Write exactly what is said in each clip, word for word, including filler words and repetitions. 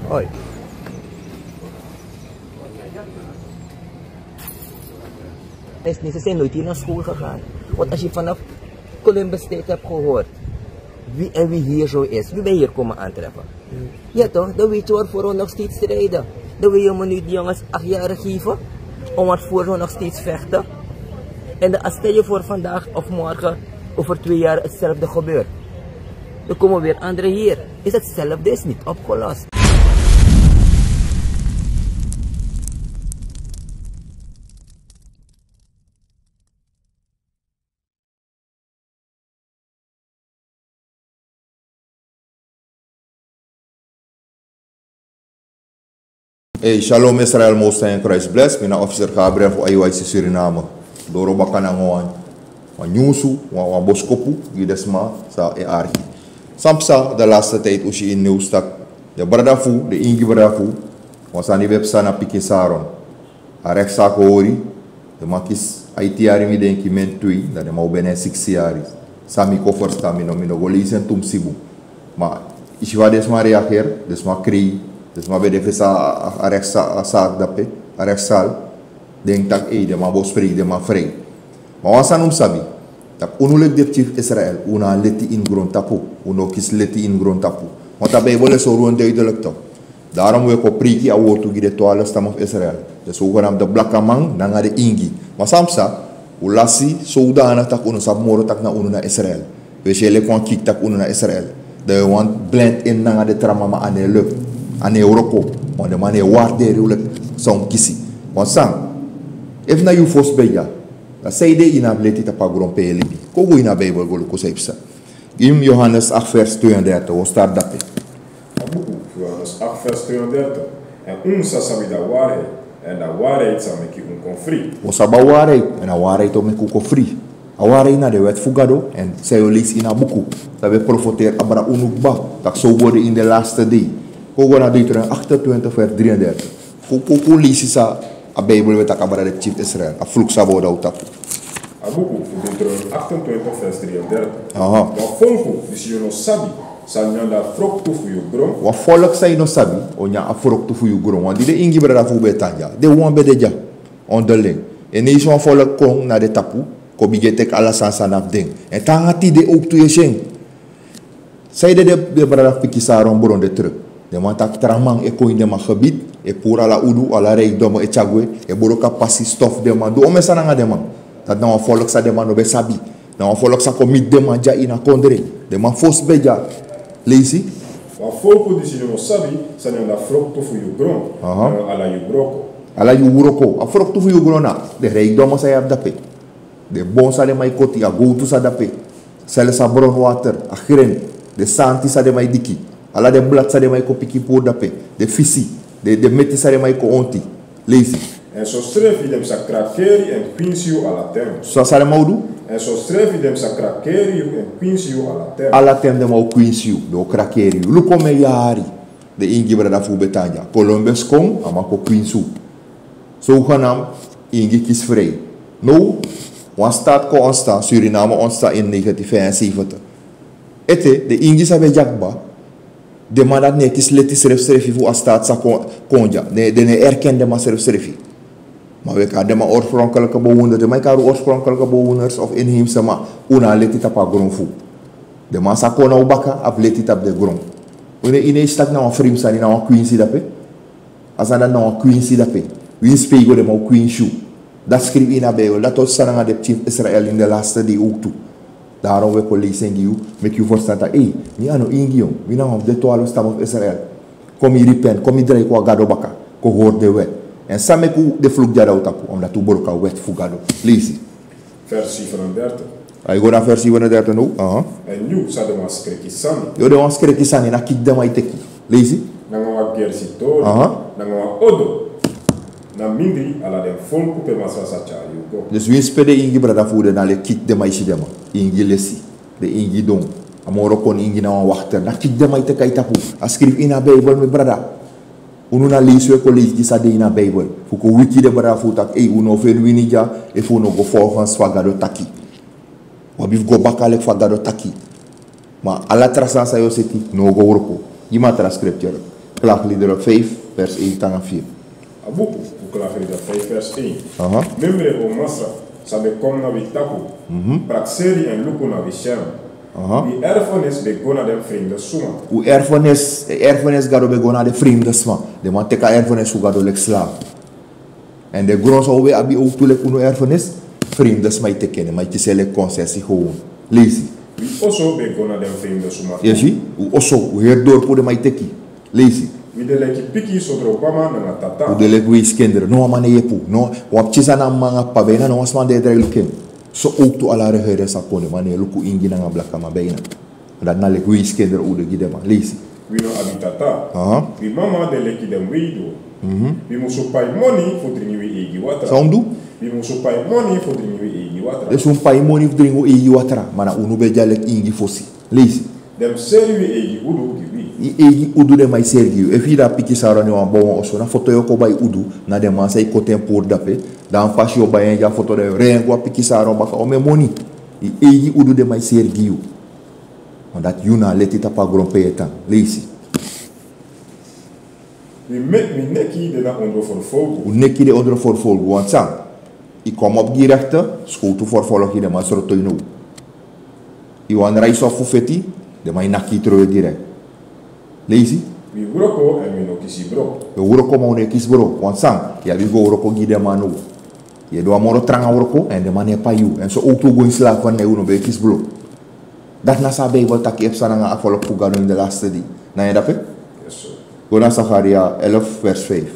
Oi. Is niet, ze zijn nooit hier naar school gegaan. Want als je vanaf Columbus tijd hebt gehoord wie en wie hier zo is, wie wij hier komen aantreffen. Ja toch, dan weet je waarvoor we nog steeds strijden. Dan wil je me nu die jongens acht jaar geven om waarvoor we nog steeds vechten. En dan stel je voor vandaag of morgen, over twee jaar hetzelfde gebeurt. Dan komen weer anderen hier. Is hetzelfde, is niet opgelost. Hey, shalom Israel, Most High in Christ bless. Mi na officer Gabriel fu I Y C Suriname. Doro baka nanga wan, wan nyunsu, wan, wan boskopu, gi den sma san e arki. San psa de laatste tijd, un si in nieuws tak den brada fu, den ingi brada fu, wan sani ben psa na Pikin Saron. A rechtszaak hori, den man kisi aiti yari, mi denki men twee, dan den man o ben na en siksi yari. San mi kon ferstan, mi no, mi no go leisi en tumsi bun. Ma yu si fa den sma reageer, den sma krei, den sma ben de fesi a, a, a rechtsza-, a zaak dape, a rechtszaal. Denki tak' ei, den man bo sprei, den man frei. Ma wan sani un mus sabi, tak' unu leki den pikin fu Israel, un no abi leti ini grontapu, un no kisi leti ini grontapu. Want a Bijbel e sori un duidelijk toch. Daarom wi e kon preiki a wortu gi den twaalf stam fu Israel. Den zogenaamde blakaman nanga den ingi. Ma san psa, un lasi zodanig tak' un no sabi moro tak' na unu na Israel. Wi e si en leki wan kiki tak' unu na Israel. Dan wi wani blend in nanga den tra mama, a no e luku, a no e wroko. Want den man no e warderi un leki san un kisi. Want san, efu na yu fosi ben dya, dan sanede yu no abi leti tapu a gron pe yu e libi? Kon go ini a Bijbel go luku san e psa. Gi mi Johannes acht vers tweeëndertig, wi o start dape. A buku fu Johannes acht vers tweeëndertig. En un sa sabi a waarheid, en a waarheid sa meki un kon fri. Wi o sabi a waarheid, en a waarheid o meki un kon fri. A waarheid na den wet fu Gado, en san yu o leisi ini a buku, san ben profeteri abra unu kba, tak' so un bo de ini den laatste dei. Kon go na Deuteronomium achtentwintig vers drieëndertig. Kon, kon, kon leisi san a Bijbel ben taki abra den pikin fu Israel, a fluku san bo de na un tapu. A buku fu Deuteronomium achtentwintig vers drieëndertig. Aha. Wan folku disi yu no sabi, san nyan a froktu fu yu gron. Wan folku san yu no sabi o nyan a froktu fu yu gron. Want di den ingi brada fu un ben tan dya, den wan ben de dya onderling. En leisi wan folku kon na den tapu, kon bigin e teki ala sani san na fu den. En te nanga tide owktu yu e si en. Sanede den, den brada fu Pikin Saron bron de terug? Den man taki tra man e kon ini den man gebied, e puru ala udu, ala rijkdom e tyari gwe, e broko a pasi, stof den man, du omeni sani nanga den man. Dati na wan folku san den man no ben sabi. Na wan folku san kon miti den man dya ini a kondre. Den man fosi ben dya. Leisi. Wan folku disi yu no sabi, san nyan a froktu fu yu gron. Aha. Ala yu wroko. Ala yu wroko. A froktu fu yu gron na den rijkdom san yu abi dape. Den bon san den man e koti, a gowtu san dape, selfs a bronwater, a gren, den santi san den man e diki, ala den blad san den man e kon piki puru dape, den fisi, den, den meti san den man e kon onti. Leisi. En sosrefi den sa krakeri en kwinsi yu ala ten. San, san den man o du? En sosrefi den sa krakeri yu en kwinsi yu ala ten. Ala ten den man o kwinsi yu, den o krakeri yu. Luku omeni yari den ingi brada fu un ben tan dya. Columbus kon, a man kon kwinsi un. Zogenaamd ingi kisi frei. Now, wan staat kon ontstaan, Suriname ontstaan in negentien vijfenzeventig. Ete, den ingi san ben dya kba, den man dati no e kisi leti srefsrefi fu a staat san kon, kon dya. Den, den no e erken den man srefsrefi. Ma wi e kari den man oorspronkelijke bewoners, den man e kari un oorspronkelijke bewoners of inheemse, ma un no abi leti tapu a gron fu un. Den man san kon na un baka abi leti tapu den gron. Un no e, yu no e si tak' na wan fremde sani, na wan kwinsi dape. A sani dati na wan kwinsi dape. Winsi pe yu go den man o kwinsi yu. Dati skrifi ini a Bijbel, dati o psa nanga den pikin fu Israel ini den laatste dei owktu. Daarom wi e kon leisi en gi yu, meki yu ferstan tak' ei, mi a no ingi, mi na wan fu den twaalf stam fu Israel. Kon mi repent, kon mi drai kon a Gado baka, kon hori den wet. En san meki den fluku dya na un tapu, omdat un broko a wet fu Gado. Leisi. Vers zevenendertig. A e go na vers zevenendertig now. Aha. En yu sa de wan skreki sani. Yu o de wan skreki sani, na kiki den man e teki. Leisi. Nanga wan gersi tori. Aha. Nanga wan odo. Na mindri ala den folku pe Masra sa tyari yu go. Dus winsi pe den ingi brada fu un de, na leki kiki den man e si den man. Ingi lesi. Den ingi don. A moro kon ingi na wan wakter. Na kiki den man e teki a yu tapu. A skrifi ini a Bijbel, mi brada. Unu na leisi wi e kon leisi gi san de ini a Bijbel. Fu kon wiki den brada fu un tak' ei, un no o feni wini dya efu un no go volgens fa Gado taki. Un abi fu go baka leki fa Gado taki. Ma ala tra sani san yu o seti no o go wroko. Gi mi a tra scripture. Klaagliederen vijf, vers één te nanga vier. A buku fu Klaagliederen vijf, vers één. Aha. Memre, o Masra, san ben kon na wi tapu, prakseri èn luku na wi syan. Aha. Wi erfenis ben go na den vreemde suma. Un erfenis, erfenis Gado ben go na den vreemde suma. Den man teki a erfenis fu Gado leki slaaf. Èn den gron san un ben abi owktu leki unu erfenis, vreemde suma e teki en, den man e kisi en leki konsesi gewoon. Leisi. Wi oso ben go na den vreemde suma tu. Yu e si, un oso, un heri dorpu den man e teki. Leisi. Wi de leki pikin sondro mama nanga tata. Un de leki weeskinderen, no wan man no e yepi un. No, wan pikin san na mama nanga papa, bijna no wan sma no e drai luku en. So owktu ala regering sa kon, den man no e luku ingi nanga blakaman bijna. Dati na leki weeskinderen un de gi den man. Leisi. Wi no abi tata. Aha. Wi mama de leki den weduwe. Mhm. Wi musu pai moni fu dringi wi eigi watra. San un du? Wi musu pai moni fu dringi wi eigi watra. Dus un pai moni fu dringi un eigi watra, ma na unu ben de leki ingi fosi. Leisi. Den seri wi eigi udu gi wi. Yu eigi udu den man e seri gi yu. Efu yu de a Pikin Saro, ne wan bow wan oso, na foto yu o kon bai udu, na den man san e koti en puru dape. Dan pas yu o bai en gi a foto, den ren go a Pikin Saro baka, omeni moni. Yu eigi udu den man e seri gi yu. Want dati yu na a leti tapu a gron pe yu e tan. Leisi. Wi meki, wi neki de na ondro vervolging. Un neki de ondro vervolging, want san? Yu komopo gi rechten, skowtu vervolg yu, den man sroto yu now. Yu wani raisi ofu feti, den man e naki yu trowe direct. Leisi. Wi wroko èn wi no kisi broko. Wi wroko ma wi no e kisi broko, want san? Yu abi go wroko gi den man now. Yu e du wan moro tranga wroko, èn den man no e pai yu. Èn so owktu un go ini slavernij, un no ben e kisi broko. Dati na san a Bijbel taki e psa nanga a volk fu Gado ini den laste dei. Na yu dape? Yes, sir. Go na Sakaria elf vers vijf.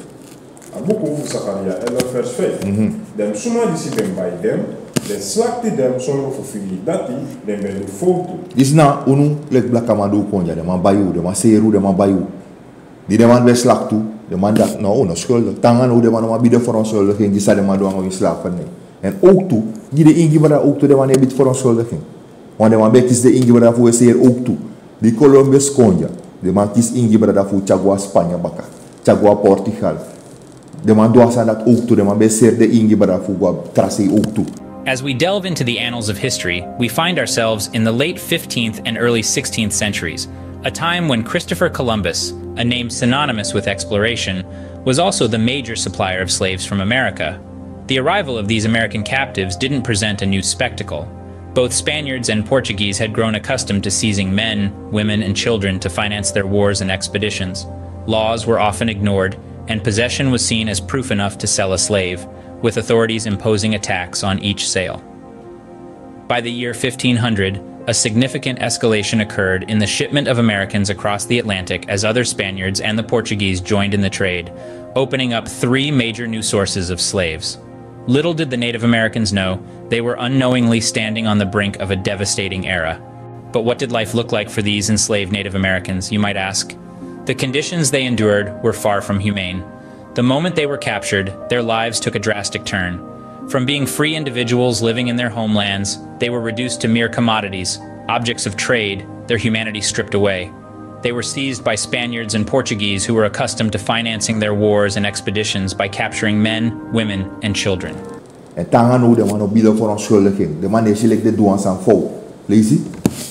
A buku fu Sakaria elf vers vijf. Mhm. Den suma disi ben bai den, den slakti den sondro fu firi dati den ben du fowtu. Disi na unu leki blakaman di un kon dya, den man bai un, den man seri un, den man bai un. Di den man ben slakti un, den man dati, no, un no skuldig. Te nanga now den man no man bidi verontschuldiging gi san den man du nanga wi ini slavernij. Èn owktu, gi den ingi brada owktu den man no e bidi verontschuldiging. Want den man ben e kisi den ingi brada fu un e seri owktu. Di Columbus kon dya, den man kisi ingi brada fu un tyari go na Spanya baka, tyari go na Portugal. Den man du a sani dati owktu, den man ben e seri den ingi brada fu un go na tra sei owktu. As we delve into the annals of history, we find ourselves in the late fifteenth and early sixteenth centuries, a time when Christopher Columbus, a name synonymous with exploration, was also the major supplier of slaves from America. The arrival of these American captives didn't present a new spectacle. Both Spaniards and Portuguese had grown accustomed to seizing men, women, and children to finance their wars and expeditions. Laws were often ignored, and possession was seen as proof enough to sell a slave, with authorities imposing a tax on each sale. By the year fifteen hundred, a significant escalation occurred in the shipment of Americans across the Atlantic as other Spaniards and the Portuguese joined in the trade, opening up three major new sources of slaves. Little did the Native Americans know, they were unknowingly standing on the brink of a devastating era. But what did life look like for these enslaved Native Americans, you might ask? The conditions they endured were far from humane. The moment they were captured, their lives took a drastic turn. From being free individuals living in their homelands, they were reduced to mere commodities, objects of trade, their humanity stripped away. They were seized by Spaniards and Portuguese who were accustomed to financing their wars and expeditions by capturing men, women, and children. Èn te nanga now den man no bidi verontschuldiging. Den man no e si leki den du wan sani fowtu. Leisi.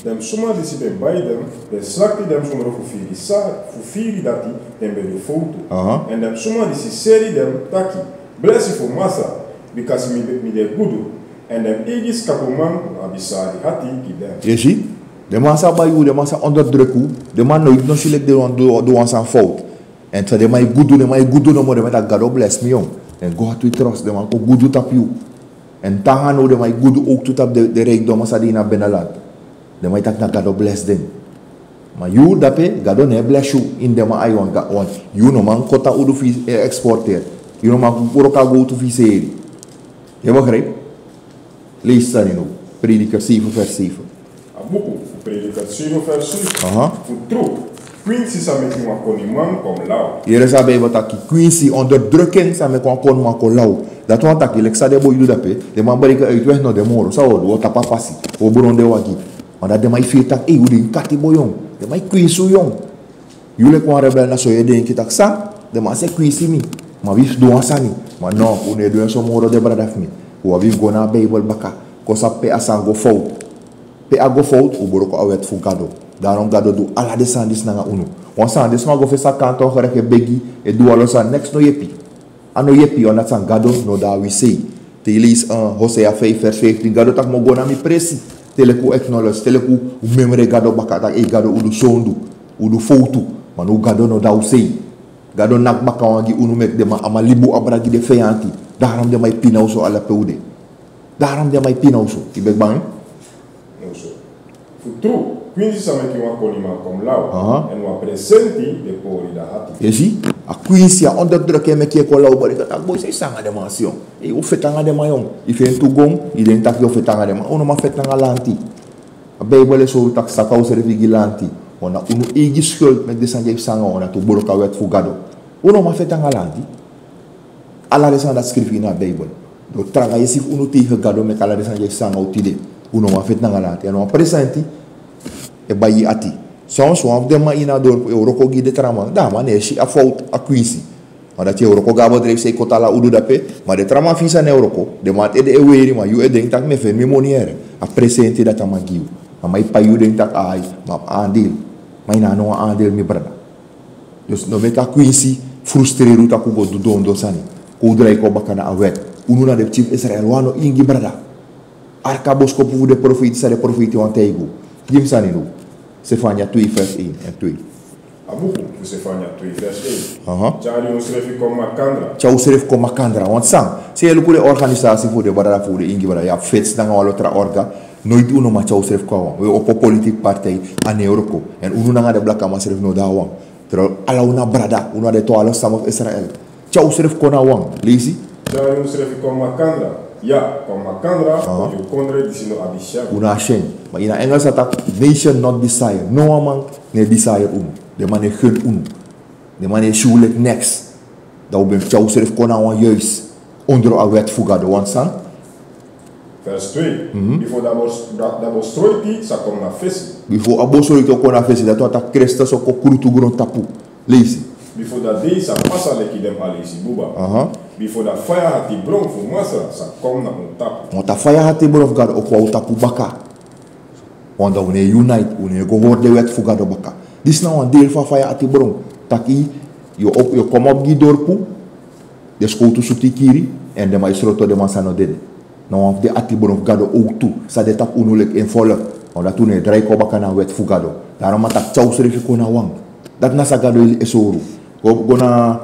Den suma disi ben bai den, den slakti den sondro fu firi sa, fu firi dati den ben du fowtu. Aha. Èn den suma disi seri den taki: Blesi fu Masra, bikasi mi de, mi de gudu, èn den eigi skapuman no abi sari ati gi den. Yu e si, den man sa bai yu, den man sa onderdruk yu, den man noiti no si leki den wani du, du wan sani fowtu. Èn so den man e gudu, den man e gudu nomo, den man e taki: Gado blesi mi, yu. Èn go ati wi trosi, den man kon gudu tapu yu. Èn te nanga now den man e gudu owktu tapu den, den rijkdom san de ini a binnenland. Den man e taki na Gado blesi den. Ma yu dape, Gado no e blesi yu ini den man ai, want, want yu no man koti a udu fu yu, eh, exporteer. Yu no man wroko a gowtu fu yu seri. Yu e begrijp? Leisi sani now. Prediker zeven vers zeven. A buku fu Prediker zeven vers zeven. Aha. Fu tru, kwinsi sa meki wan koniman kon law. Yere san Bijbel taki, kwinsi, onderdrukking, sa meki wan koniman kon law. Dati wani taki, leki san den boi du dape, den man bereik en uitweg, no de moro. San wi o du, wi o tapu a pasi, wi o bron den wagi. Ma dan den man e firi taki, ei, un de ini kati bun, yu. Den man e kwinsi yu, yu. Yu leki wan rebel, na so yu e denki taki san, den man sa e kwinsi mi. Ma wi fu du wan sani. Ma no, un no e du en so moro, den brada fu mi. Un abi fu go na a Bijbel baka, kon sabi pe a sani go fowtu. Pe a go fowtu, un broko a wet fu Gado. Daarom Gado du ala den sani disi nanga unu. Wan sani, den sma go fesi a kanton gereki, e begi, e du ala sani, neks no yepi. A no yepi, omdat san, Gado no de na wi sei. Te yu leisi, eh, Hosea feifi vers fiftin, Gado taki mi o go na mi presi. Te leki un acknowledge, te leki un memre Gado baka taki, ei Gado, un du sondu, un du fowtu. Ma now Gado no de na un sei. Gado naki baka wan gi unu, meki den man, a man libi un abra gi den feyanti. Daarom den man e pina un so ala pe un de. Daarom den man e pina un so. Yu ben kba en? No so. Fu tru, kwinsi sa meki wan koniman kon law. Aha. Èn wan presenti de pori dati hati. Yu si, a kwinsi, a onderdruk e meki yu kon law, bari dati a boi san yu sa nanga den man, si. Ei, un feti nanga den man, yongu. Efu yu en tu gon, yu denki taki yu o feti nanga den man. Un no man feti nanga lanti. A Bijbel e sori un taki saka unsrefi gi lanti. Wan na unu eigi skuld meki den sani dya e psa nanga unu, dati un broko a wet fu Gado. Un no man feti nanga lanti. Ala den sani dati skrifi ini a Bijbel. Dan un traga yesi fu unu teige Gado meki ala den sani dya e psa nanga unu tide. Un no man feti nanga lanti. Èn wan presenti e bai yu ati. Soms wan fu den man ini a dorpu e wroko gi den tra man. Dan a man no e si a fowtu, a kwinsi. Ma dati yu e wroko go na bedrijf, san e koti ala udu dape. Ma den tra man fini san na e wroko. Den man ati ede e weri, ma yu e denki taki mi e feni mi moni here. A presenti dati a man gi yu. A man e pai yu, denki taki ai, ma a abi aandeel. Ma yu no abi no wan aandeel, mi brada. Dus no meki a kwinsi frustreri un taki un go du dondon sani. Kon un drai kon baka na a wet. Unu na den pikin fu Israel, un no ingi, brada. Arki a boskopu fu den profeiti, san den profeiti wani taigi un. Gi mi sani now. Sefania twee vers één en twee. A buku fu Sefania twee vers één. Aha. Tyari unsrefi kon makandra. Tyari unsrefi kon makandra. Want san, san yu e luku den organisasi fu den brada, fu den ingi brada, yu abi feti nanga wan lo tra orga. Noiti un no man tyari unsrefi kon na wan. We opo politiki partij, a no e wroko. Èn unu nanga den blakaman srefi no de na wan. Terwijl ala unu na brada, unu na den twaalf stam fu Israel. Tyari unsrefi kon na wan. Leisi. Tyari unsrefi kon makandra. Ya, kon makandra, aha, fu yu kondre disi no abi syan. Un no abi syan. Ma ini a Engels a taki, nation not desire. No wan man no e desire unu. Den man no e gun unu. Den man no e si un leki neks. Dan un ben mus tyari unsrefi kon na wan, juist, ondro a wet fu Gado, want san? Vers twee. Mhm. Bifo dati a bo, dati a bosroiti sa kon na fesi. Bifo a bosroiti o kon na fesi, dati wani taki Kristus o kon krutu grontapu. Leisi. Bifo dati dei sa pasa leki den aleisi buba. Aha. Bifo dati faya hatibron fu Masra sa kon na un tapu. Want a faya hatibron fu Gado o kon na un tapu baka. Want dan un no e unite, un no e go hori den wet fu Gado baka. Disi na wan deel fu a faya hatibron. Taki yu o, yu o komopo gi dorpu, den skowtu sutu yu kiri, èn den man e sroto den man san no dede. Na wan fu den hatibron fu Gado owktu, san de tapu unu leki en volk. Want dati un no e drai kon baka na a wet fu Gado. Daarom a taki tyari unsrefi kon na wan. Dati na san Gado e sori un. Go, go na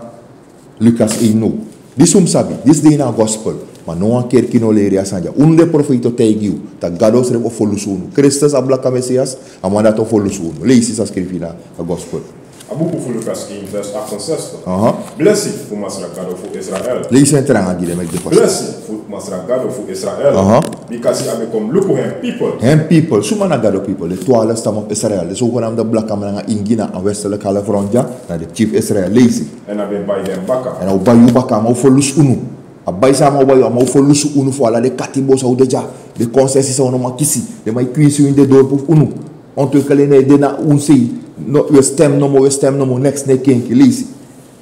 Lukas één now. Disi un mus sabi, disi de ini a gospel. Ma no wan kerki no leri a sani dya. Unu den profeiti o taigi yu taki Gado srefi o ferlusu unu. Kristus, a blaka Mesias, a man dati o ferlusu unu. Leisi san skrifi na a gospel. A buku fu Lukas één vers achtenzestig. Aha. Blesi fu Masra Gado fu Israel. Leisi en tranga gi den meki den fasi. Blesi fu Masra Gado fu Israel. Aha. Bikasi a ben kon luku en people. En people, suma na Gado people? Den twaalf stam fu Israel. Den zogenaamde blakaman nanga ingi na a westelijke halfrond dya, na den pikin fu Israel. Leisi. Èn a ben bai den baka. Èn a o bai yu baka, a man o ferlusu unu. A bai san a man o bai yu, a man o ferlusu unu fu ala den katibo san un de dya. Den concessie san un no man kisi. Den man e kwinsi un ini den dorpu fu unu. Ontwikkeling no e de na un sei. No, wi e stem nomo, wi e stem nomo, neks no e kenki. Leisi.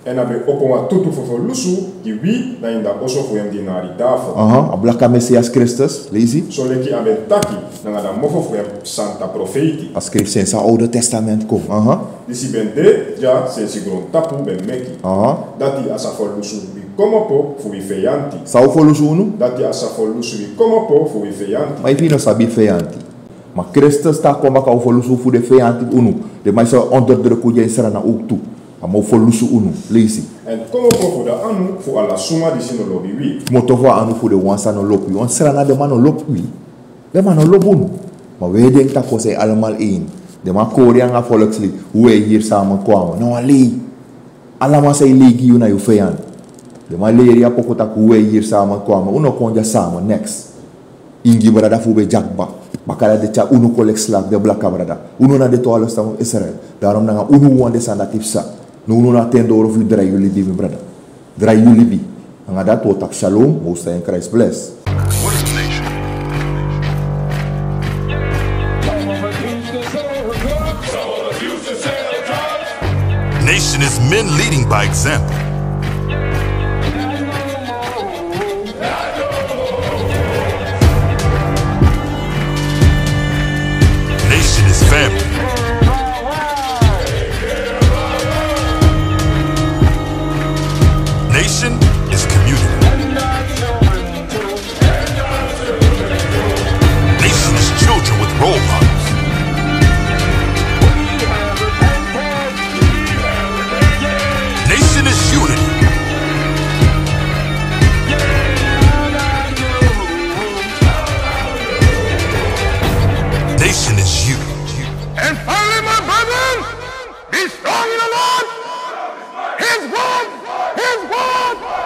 Èn a ben opo wan tutu fu ferlusu gi wi na ini a oso fu en dinari tafel. Aha, a blaka Mesias Kristus, leisi. Soleki a ben taki nanga a mofo fu en santa profeiti. A skrifi sensi a Oude Testament kon. Aha. Disi ben de dya sensi grontapu ben meki. Aha. Dati a sa ferlusu wi komopo fu wi feyanti. San o ferlusu unu? Dati a sa ferlusu wi komopo fu wi feyanti. Ma efu yu no sabi feyanti. Ma Kristus, te a kon baka, o ferlusu unu fu den feyanti fu unu. Den man san e onderdruk unu dya ini Sranan owktu. A man o ferlusu unu. Leisi. Èn komopo fu a anu fu ala suma disi no lobi wi. Komopo fu a anu fu den wan san no lobi wi. Want Sranan, den man no lobi wi. Den man no lobi unu. Ma wi e denki taki wi e allemaal één. Den man kori nanga volkslied, hoe wij hier samen kwamen. Na wan lei. Ala man san e lei gi yu na yu feyanti. Den man leri yu a poku taki hoe wij hier samen kwamen. Un no kon dya samen, neks. Ingi brada fu un ben dya kba. Baka dati den tyari unu kon leki slaaf, den blaka brada. Unu na den twaalf stam fu Israel. Daarom nanga unu wan den sani dati psa. Now unu na a ten doro fu yu drai yu libi, mi brada. Drai yu libi. Nanga dati wi o taki shalom, Most High in Christ bless. What is a nation? Nation is men leading by example. Nation is family. His word! His word!